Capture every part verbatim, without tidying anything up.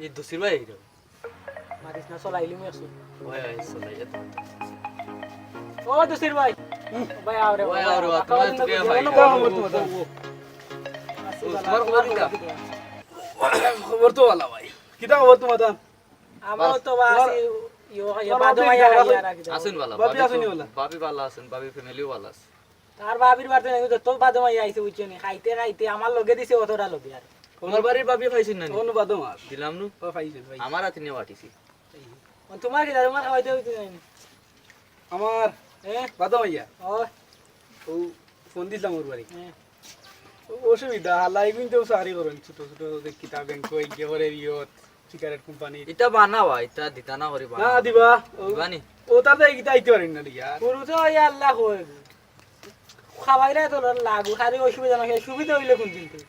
এই দোষীর ভাই এইটা। মারিস না, চলাইলি মুই একশো। ওই, ওই, চলাই, এ তো। ও দোষীর ভাই। ভাই, আও রে, ওই, ভাই, আও রে, আও। তোমার তো কে ভাই? ও, তোমার খবর কিতা? খবর তো ভালা ভাই। কিতা খবর তোমার? আমার তো বা আছি, ইয়ো, ইয়ো, বাদো মাইয়া খাইয়া রাখি দাও। আছইন ভালা, ভাবি ভাবি আছইন তো, ভালা? ভাবি ভালা আছইন, ভাবি ফ্যামিলিও ভালা আছে। তার ভাবির বাড়িত নাই, তো বাদো মাইয়া আইছে, বুঝছো নি? খাইতে খাইতে আমার লগে দিছে অতটা লগে আর। আমার বাড়ির ভাবি খাইছইন না নি? কোন বাদো মাছ? দিলাম নু? ও, খাইছে, খাইছে। আমার হাতে নিয়া বাটিছি। ও, তোমার কিতা, তোমার খাওয়াইতে হইতে নাই নি? আমার এ? বাদো মাইয়া। ও। ও, ফোন দিছিলাম ওর বাড়ি। এ। ও, অসুবিধা, হালাই কিন্তু সারি করেন, ছোট ছোট যে কিতা ব্যাংক, ওই গিয়ে করে রিয়ত, সিগারেট কোম্পানি। ইটা বানাওয়া, ইটা দিতা না করি না, বানাওয়া। দিবা। ও, দিবা নি? ও তাতে ইটা আইতে পারেন না, ইয়ার। গরু তো ওই আল্লাহ কই। খাওয়াইলে তো লাগু, খালি অসুবিধা না, সুবিধা হইলে কোন দিন তুই?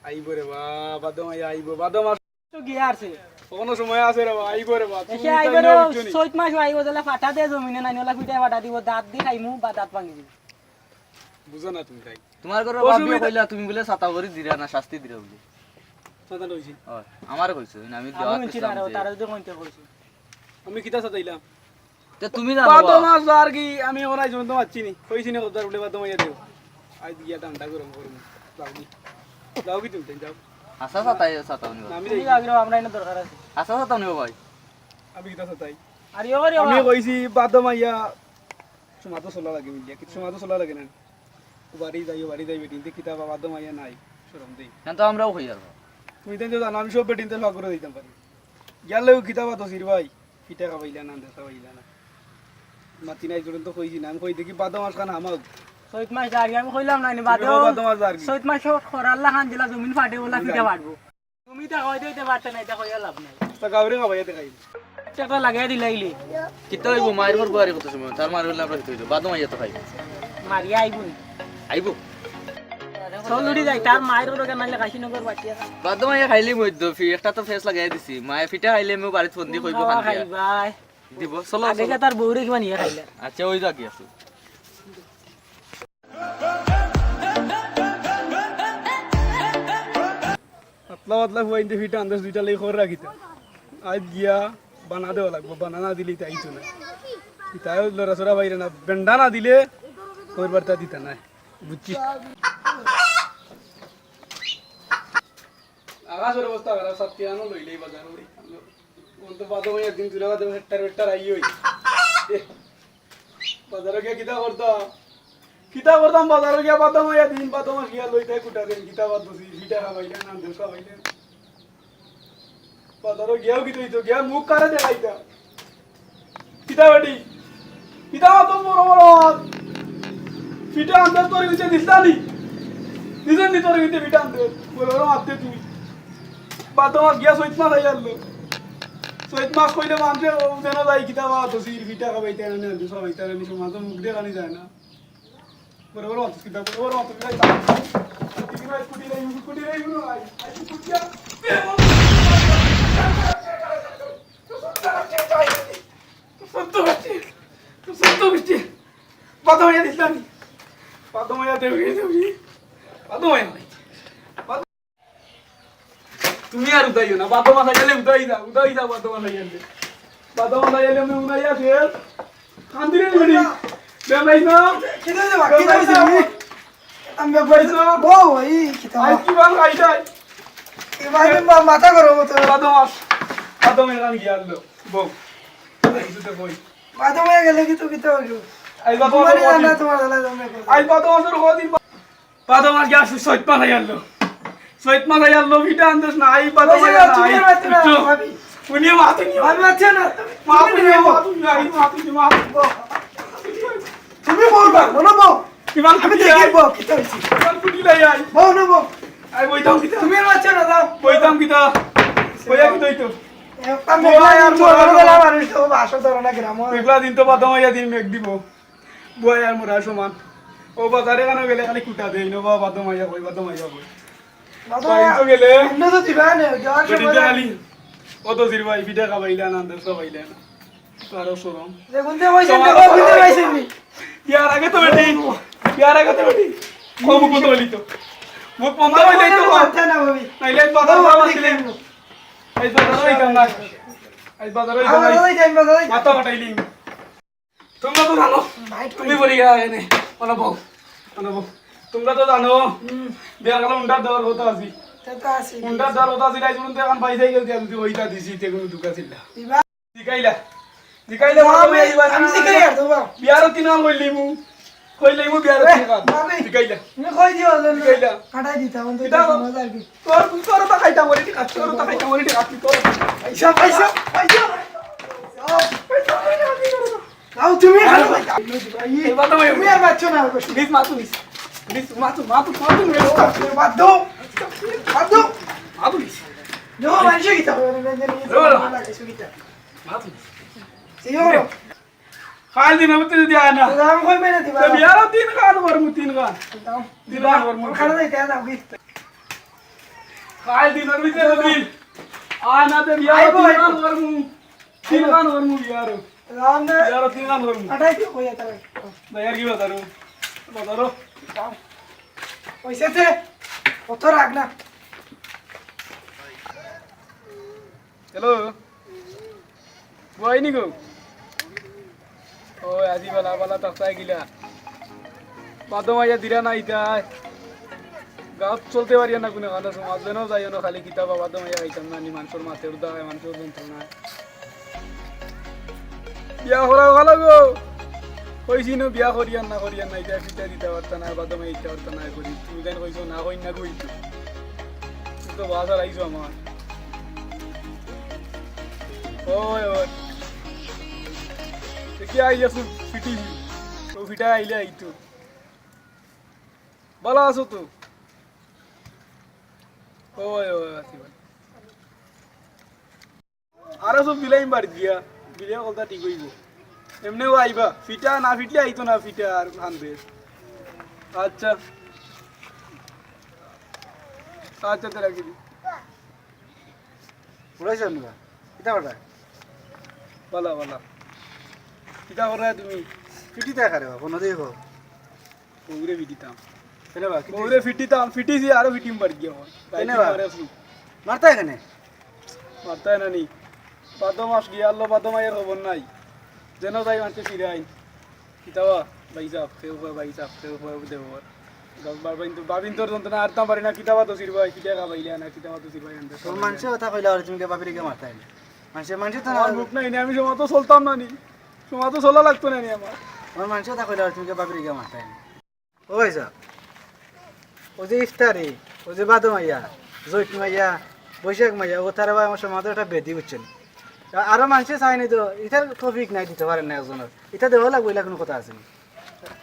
আইবো রে বা, বাদো মাইয়া আইবো, বাদো মাস। তো গিয়া আছে। কোনো সময় আছে রে বা, আইবো রে বা। তুমি এসে তাই আইবো না রে, বুঝছো নি? চৈত মাস আইবো, তাহলে ফাটা দে জমিনে নাই, ওলা পিঠা ফাটা দিব, দাঁত দি খাইমু বা দাঁত ভাঙি দিব। বুঝো না তুমি তাই। তোমার ঘরে বাদ ভাবিও দিয়া কইলা, তুমি বলে ছাতা করি দিরা না, শাস্তি দিরা বলে। ছাতা লইছি। ও, আমারে কইছো, না আমি আমি দেওয়াত শুনছি না গেছিলাম রে, যে তারা যদি কইতে কইছো। আমি কিতা ছাতাইলাম? তে তুমি জানো বাদো বা। মাস আর কি আমি ওরাই জমে তো মারছি নি। কইছি না কত বলে বাদো মাইয়া দেও। আজ গিয়া ঠান্ডা গরম গরম। যাও কি? যাও কি তুমি? যাও। আচ্ছা, ছাতাই, ছাতা উনি না, আমি তুমি যাই। আগে আমরা এনে দরকার আছে। আচ্ছা, ছাতা উনি ভাই। আমি কিতা ছাতাই? আর ইয়ো করি আমি আমার। কইছি বাদো মাইয়া সমাজও চলা লাগে মিলিয়া। কিছু সমাজও চলা লাগে না। বাড়ি যাইও, বাড়ি যাইবে, কিন্তু কিতা বাদো মাইয়া নাই। শরম দেই। না তো আমরাও কই আর বা। তুমি তো জানো আমি সব বেটিন তো লগ করে দিতাম পারি। গেলেও কিতা বাদো সির ভাই। পিঠা খাবাইলা না, আন্দাজ খাবাইলা না। মাতি নাই জোরে তো কইছি না, আমি কই দেখি বাদো মাস খান হামাও। চৈত মাস যার কি আমি কইলাম না, নি তুমি বাদো। কও বাদো মাস যার কি? চৈত মাস খরার লাখান দিলা জমিন ফাটে ওলা পিঠা ফাটবো। তুমি তা কই দিতে পারতে না, এটা কইয়া লাভ নাই। তা গাউরে খাবাইয়া দেখাই। একটা লাগাই দিলাইলে। কিতা হইব মায়ের ঘর বুয়ারি কত সময়? তার মার হইলে আমরা কিতা হইব? বাদো মাইয়া তো খাইব। মারিয়া আইব নি? আইব। চল উঠি যাই, তার মায়ের ঘর কেন নাইলে কাশীনগর বাটিয়া। বাদো মাইয়া খাইলে মধ্য ফি, একটা তো ফেস লাগাই দিছি। মায়ে ফিটা খাইলে আমি বাড়িত ফোন দি কইব খাওয়া খান দিয়া। খাইবাই। দিব, চলো, আগে চলো। কে তার বউরে কিবা নিয়ে খাইলা? আচ্ছা, ওই যা কি আছে। পাতলা পাতলা ফুয়াইন্তে ফিটা আন্দাজ দুইটা লেই খবর রাখিতা। আজ গিয়া বানা দেওয়া লাগবো, বানা না দিলে ইতা আইতো না। ইতাও লড়াচড়া বাইরে না, বেন্ডা না দিলে খবর বার্তা দিতা না। বুঝছি। আকাশর অবস্থা খারাপ, সাতটি আনো লইলেই বাজার ওই। কোন তো বাদো একদিন তুলে বাদে হেট্টার বেট্টার আই ওই। এ, বাজারো গিয়া কিতা করতাম? কিতা করতাম বাজারো গিয়া বাদো মাইয়া দিন, বাদো মাস গিয়া লইতাই কুটা দিন, কিতা বাদ বসি, ফিটা খাবাইলে, নান দেশ খাবাইলে। বাজারো গিয়াও কিতা হইতো, গিয়া মুখ কারে দেখাইতা? কিতা বেটি? কিতা অত বড় বড় মাত? ফিটা আন্দাজ তোর ভিতরে দিছলা নি? দিছন নি তোর ভিতরে ফিটা আন্দাজ? বড় বড় মাত দে তুই। বাদো মাস গিয়া চৈত মাস আইয়া আনলো। চৈত মাস কইলে মানছে ও যেন যাই কিতা বা তো সির ফিটা খাবাইতে আনে, আনতে সবাই তারা নিশো মাত্র মুখ দেখানি যায় না। বড় বড় মাত কিতা, বড় বড় মাত কিতা? কিতা স্কুটি নাই, স্কুটি নাই, স্কুটি নাই। সত্য মিষ্টি, সত্য মিষ্টি। বাদো মাইয়া দিছলা নি? বাদো মাইয়া দেউরি, দেউরি। বাদো মাইয়া নাই। বাদো-, তুমি আর উদাইও না, বাদো মাস আইলে উদাই যা, উদাই যা, বাদো মাস আইলে। বাদো মাস আইলে আমি উদাই আছে। কান্দিরে নি বেটি। বেবাই না। কিতা হইছে বা? কিতা হইছে তুমি? আমি বেবাই না। বউ, এই কিতা? আই কি বাং আই যাই। এই বাং মা-, মাথা গরম হতো। বাদো মাস। বাদো মাস এখান গিয়া আনলো। বউ। এই দুটো বই। বাদো মাস গেলে কি তো কিতা হইলো? আই বাদো মাস তোমার হদিন। জানা, তোমার জানা, তোমার জানা। আই বাদো মাসের হদিন। বাদো মাস গিয়া আসছে, চৈত মাস আইয়া আনলো। চৈত মাস আইয়া আনলো, ফিটা আনতেছ না, আই বাদো ওই যে মাস তুমি নাই। মারতে না, বুঝছো? ভাবি। উনি মাতুনি। ভাবি মারছে না, তুমি মাতুনি, তুমি মাতুনি, আই মাতুনি, মাতুনি। তুমি বলবা, বলো বউ। ইমান আমি ফুটি দেখি আই। বউ, কিতা হইছে? ইমান ফুটি লাই আই। বউ না বউ। আই বইতাম কিতা? তুমি মারছে না, যাও। বইতাম কিতা? বইয়া কিতা হইতো? একটা মেঘলা আর মোর বড় গলা মানুষ তো, বাসো ধরো না গ্রামো। মেঘলা দিন তো বাদো মাইয়া দিন মেঘ দিব। বয় আর মোরা সমান। ও বাজারে কানো গেলে খালি কুটা দেই, নো বাবা, বাদো মাইয়া কই, বাদো মাইয়া কই। বাদো ভাই, মাইয়া, তো গেলে। এমনি তো দিবা নে, যাওয়ার বেটি সময় তো না। খালি। ও তো জির ভাই, ফিটা খাবাইলা না, আন্দাজ খাবাইলা না। তো আরো শরম। দেখুন তো, ওই যে সমান দেখো, ওই যে তো ভাই, দেখো। ইয়ার আগে তো বেটি, ইয়ার আগে তো বেটি। কম কত বলি তো। মুখ বন্ধ হইলে তো বাবা, মারতে না, ভাবি। নাইলে বাজার বাবা, বাবা দেখলে। দেখলে। আইজ বাজারো যাইতাম না। আইজ বাজারো যাইতাম না। বাজারো যাইতাম, বাজারো যাইতাম। মাথা ফাটাইলিমু। তুমরা তো জানো, ভাই, তুমি বলি গেলা এনে। অনো বও, অনো বও। তুমরা তো জানো, হুম। বিয়ার কালে হুন্ডার দেওয়ার কথা আছিল। তা তো আছিল। হুন্ডার দেওয়ার কথা আছিল, আইজ পর্যন্ত অখন পাই যাই গেল, আমি তো ওইটা দিছি, তে কুনু দুখ আছিল না। দিবা? জিকাইলা। জিকাইলা, না, বাবা, আমি, এইবার আমি জিকাই আর দেবো। বিয়ারো তিন আল কইলিমু। কইলিমু বিয়ারো এ, তিন আল। ভাবি, জিকাইলা। তুমি কই দিও, জিকাইলা। কাটাই দিতাম, অন্তত কিতা? মজা আর কি। তোর, তোর তো খাইতাম বলি, ঠিক আছে, তোর তো খাইতাম বলি, ঠিক আছে, তোর। পয়সা, পয়সা, পয়সা। যাও, তুমি খালি পয়সা। এই বাদ দাও, তুমি আর বাঁচছো না, আর কষ্ট। প্লিজ, মাতু, প্লিজ। প্লিজ, মাতু, মাতু, মাতু, প্লিজ। বাদ দাও। বাদ দাও। মাতু, প্লিজ। যাও, মানুষে কিতা করে, না জানি, এ বাবা। লাগাইছো কিতা? মাতু, প্লিজ। এই বাবা। কাইল দিনর ভিতরে যদি আয় না, তো দাম কইবে না দিবা। তো বিয়ারো তিন খান করমু, তিন খান। দাম। তিন খান করমু। খানা যাইতে দাও কি? কাইল দিনর ভিতরে যদি আয় না, তো বিয়ারো আইবো, তিন আইবো। খান করমু। তিন খান করমু বিয়ারো। দাম না। বিয়ারো তিন খান করমু। আটাই কি কইয়া তারা? না, আর কি বাজারো? বাজারো। দাম। পয়সা দে। অত রাখ না। হ্যালো। বুয়াইনি গো? ও, আজি বালা বালা তাকসাই গিলা। বাদো মাইয়া দিরা না ইতায়। গাঁওত চলতে পারিয়ার না কুনু কারণে, সমাজ যেন যাইও না, খালি কিতাবা বাদো মাইয়া খাইতাম না নি, মানষর মাতের দায়, মানষর যন্ত্রণায়। বিয়া করাও ভালা গো। কইছি নু বিয়া করিয়ার না, করিয়ার না, ইতায় ফিটা দিতা পারতা না, বাদো মাইয়া দিতা পারতা না, করি। তুমি যেন কইছো না, কই না কই। তুমি তো বাজার আইছো আমার। ওই, ওই। দেখি আই যাচ্ছ ফিটি। ও ফিটা আইলে আইতো। বালা আছো তো? ওই, ওই, আছি ভাই। আরো সব বিলাইম বাড়ি দিয়া। বিলে কথা ঠিক হইব। এমনেও আইবা। ফিটা না ফিটলে আইতো না ফিটা আর খান বেশ। আচ্ছা। আচ্ছা, তো রাখি দি। উড়াইছ না? কিতা করা? বালা, বালা। কিতা করা তুমি? ফিটি দেখা রে বাবা, কোনো দেখো। বউরে ফিটিতাম। কেনে বা? কিতা বউরে ফিটিতাম, ফিটিছি আরো ফিটিম বাড়ি গিয়া আমার। কেনে বা? মারে আসু। মারতা কেনে? মারতা না নি। বাদো মাস গিয়া আল্লো, বাদো মাইয়ের খবর নাই। যেন যাই মানতে ফিরাই। কিতাবা? ভাই সাহেব, কেউ কয় ভাই সাহেব, কেউ কয় দেবর। বাবিন তো, বাবিন তোর যন্ত্রণা আরতাম পারি না, কিতাবা তো সিরবাই, কিতা খাবাইলে না, কিতাবা তো সিরবাই আনতে তো পারি না। মানষে কথা কইলা আর তুমি কে বাবিরে কে মারতায় না? মানষে, মানষে তো না আমার মুখ নাই নি, আমি সমাজও চলতাম না নি। সমাজও চলা লাগতো না নি আমার। আমার মানষে কথা কইলা আর তুমি কে বাবিরে কে মারতায় না? ও ভাই সাহেব, ও যে ইফতারি, ও যে বাদো মাইয়া, জৈত মাইয়া, বৈশাখ মাইয়া, ও তারা ভাই আমার সমাজের একটা বেদি বুঝছেন। আ-, আরো মানষে চায়নি তো, ইতার তৌফিক নাই দিতে পারেন না একজনের। ইতা দেওয়া লাগবো, ইলা কোনো কথা আছে নি?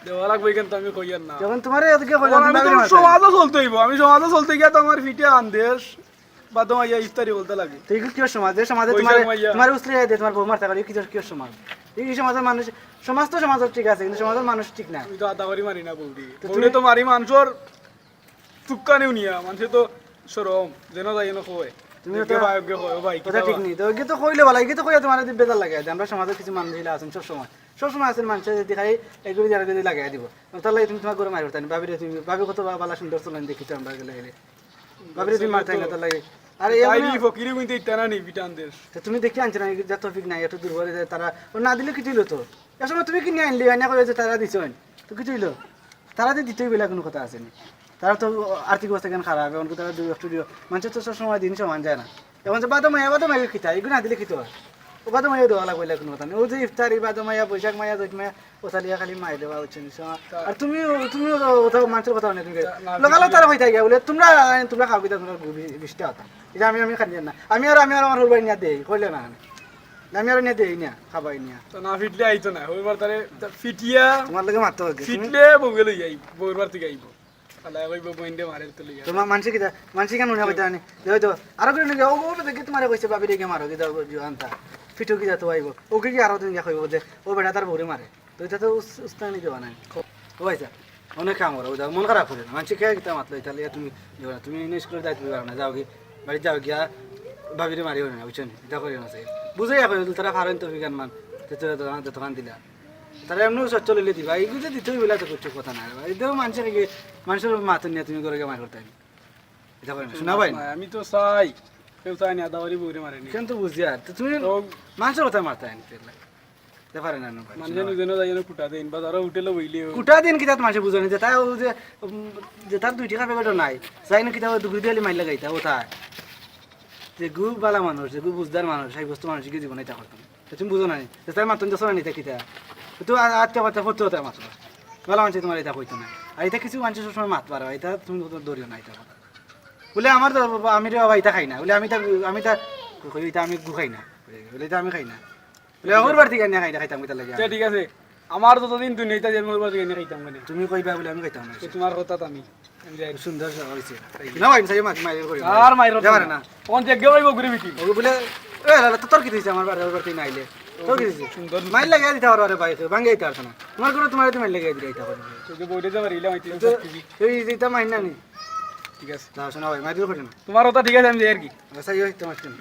দেওয়া লাগবো, এখান তো আমি কইয়ার না। যখন তোমারে এদিকে কইলাম, তখন আমি তুমি তো বাবিরে মারতায়। সমাজও চলতে হইব, আমি সমাজও চলতে গিয়া তো আমার ফিটে আন্দেশ, বাদো মাইয়া ইফতারি বলতে লাগে। তো এগুলো কিয় সমাজ? যে সমাজে তোমার, বৈশাখ মাইয়া। তোমার উসরে আয় দে, তোমার বউ মারতে পারে, কি কিয় সমাজ? এই সমাজের মানুষ, সমাজ তো সমাজের ঠিক আছে, কিন্তু সমাজের মানুষ ঠিক না। আমি তো আদা করি মারি না বউরে। তো বউরে তুমি তো মারি মানষর তুক্কানিও নিয়া, মানষে তো শরম, যেন যাই যেন কয়। তুমি দেখে তো ভাই ওকে কয়, "ও ভাই, কথা কিতা ঠিক বা?" নেই। তো ওকে তো কইলে ভালো, ওকে তো কইয়া তোমার যদি বেজার লাগে, যে আমরা সমাজের কিছু মানুষ হইলে আছেন সব সময়। সব সময় আছেন মানুষ যদি খাই, এগুলি যারা যদি লাগাই দিব। তার লাগে তুমি তোমার ঘরে মারি করতে না, ভাবিরে তুমি, ভাবি কত বা-, বালা সুন্দর চলেন দেখি তো আমরা গেলে গেলে। ভাবিরে তুমি মারতে না, তার লাগে। আর এই তাই এমন নি, ফকিরি কিন্তু ইতা না নি, বিটান দেশ। তো তুমি দেখি আনছো না, যা তৌফিক নাই, এত দুর্বল হয়ে যায় তারা। ও না দিলে কিছু হইলো তো। এ সময় তুমি কি নিয়ে আনলি, আনিয়া করে যে তারা দিছো, তো কিছু হইলো? তারা তো দিতেই বেলা কোনো কথা আছে নি। তারা তো আর্থিক অবস্থা কেন খারাপ, এখন তারা দুই একটু দিও। মানুষের তো সব সময় দিন সমান যায় না। এখন যে বাদো মাইয়া, বাদো মাইয়া কিতা, এগুলো না দিলে কিতা হয়? ও বাদো মাইয়া দেওয়া লাগবে, এগুলো কোনো কথা নেই। ও যে ইফতারি, বাদো মাইয়া, বৈশাখ মাইয়া, জৈত মাইয়া, ও চালিয়া খালি মাই দেওয়া হচ্ছে নি। আর তুমি, তুমিও তো কথা, মানুষের কথা অনেক তুমি না, না, লগালো তারা হয়ে থাকে বলে, তোমরা, তোমরা খাও কিতা, তোমরা বি-, বিশটা কথা। এই যে আমি, আমি খালি না। আমি আর, আমি আর আমার হরবাই নিয়ে দেই, কইলে না। আমি আর নিয়ে দেই না, খাবাই নিয়ে। তো না ফিটলে আইতো না, হরবার তারে, তা ফিটিয়া, তোমার লগে মারতে হবে। ফিটলে বউকে লই যাই, বউর বার থেকে আইব। খালা কইব, "বইনরে মারের তো লইয়া।" তোমার মানসিক কিতা? মানসিক কেন মনে হয় জানি? দেখো তো, আরো করে নিয়ে, "ও, ও, দেখি তোমারে কইছে, ভাবিরে গিয়ে মারো, কিতা জোয়ান তা। ফিটো কিতা তো আইব।" ওকে কি আরো তুমি গিয়া কইব যে, "ও বেটা, তার বউরে মারে।" তো এটা তো উস-, উস্তানি দেওয়া নাই। ও ভাই স্যার, অনেক কাম করো, ওটা মন খারাপ করে না। মানসিক কে কিতা মাতলো, ইতালিয়া তুমি যাও না। তুমি এনে স্কুলের দায়িত্ব পারো না, যাও কি, বাড়ি যাও গিয়া, ভাবিরে মারিও না, বুঝছো নি? এটা করিও না, স্যার। বুঝাইয়া কইও, তারা ফারেন তো বিজ্ঞান মান, যত, যত, যতখান দিলা। তারা এমনিও সচ্ছল হইলে দিবা, এই বুঝে দিতে হইবে, তো কিছু কথা নাই। এই দেখো, মানুষের কি, মানুষের মাথা নিয়ে তুমি করে মার করতে হবে। এটা করে না, শোনা ভাই না। না, আমি তো চাই, কেউ চায় না, আদাবাড়ি বউরে মারে নি। কিন্তু বুঝিয়ার তো তুমি মানষর কথা মারতায় নি তেলা। তে পারে না নো ভাই। মানে যেন যেন যাই যেন কুটা দেন, বাজারো হোটেলো বইলেও। কুটা দিন কিতা মানষে বুঝে নি, যেটা ও যে, উম, যেটার দুই টেকা প্যাকেটও নাই, যাই না কিতা দুগুরি দিয়ালি মাইর লাগাইতা, ও তাই। যেগু বালা মানুষ, যেগু বুঝদার মানুষ, সেই বস্তু মানুষকে জীবনে ইতা করতাম। তে তুমি বুঝো না নি, যেটার মাতন দেশো না নিতা কিতা। তো আ-, আত্মীয় কথা করতে হতে মাত্র। বালা মানষে তোমার ইতা কইতো না। আর ইতা কিছু মানষে সবসময় মাত পারে, ইতা তুমি তো ধরিও না ইতা কথা। বলে আমার তো বাবা, আমি রে বাবা ইতা খাই না। বলে আমি তা, আমি তা, কই ইতা আমি গু খাই না। বলে ইতা আমি খাই না। বলে ওর বাড়ি থেকে আনিয়া খাই না, খাইতাম কিতা লাগে। আচ্ছা, ঠিক আছে। আমার যতদিন দুনিয়া ইতা যে মোর বাড়ি এনে খাইতাম মানে। তুমি কইবা বলে আমি খাইতাম না। তো তোমার কথা তো আমি, আমি যাই। সুন্দর সে হইছে। না ভাই, আমি চাই মাছ মাইর করি। আর মাইর যাবে না। কোন যে গেলে বগুরি বিটি। ওগু বলে, এ লালা, তো তোর কিতা অইছে আমার বাড়ি, ওর বাড়ি থেকে না আইলে? তোর কিতা অইছে? সুন্দর। মাইর লাগিয়ে দিতে পারো, আরে ভাই, ভাঙিয়ে দিতে পারছো না। তোমার করে তোমার তো মাইর লাগিয়ে দিতে পারো। তো যে বইটা যাবার ইলা মাইতে তো এই যে ইতা মাইর না নি। ঠিক আছে। তা শোনা ভাই, মাইর করি না। তোমার কথা ঠিক আছে, আমি যাই আর কি। আচ্ছা, এই তো মারতে না।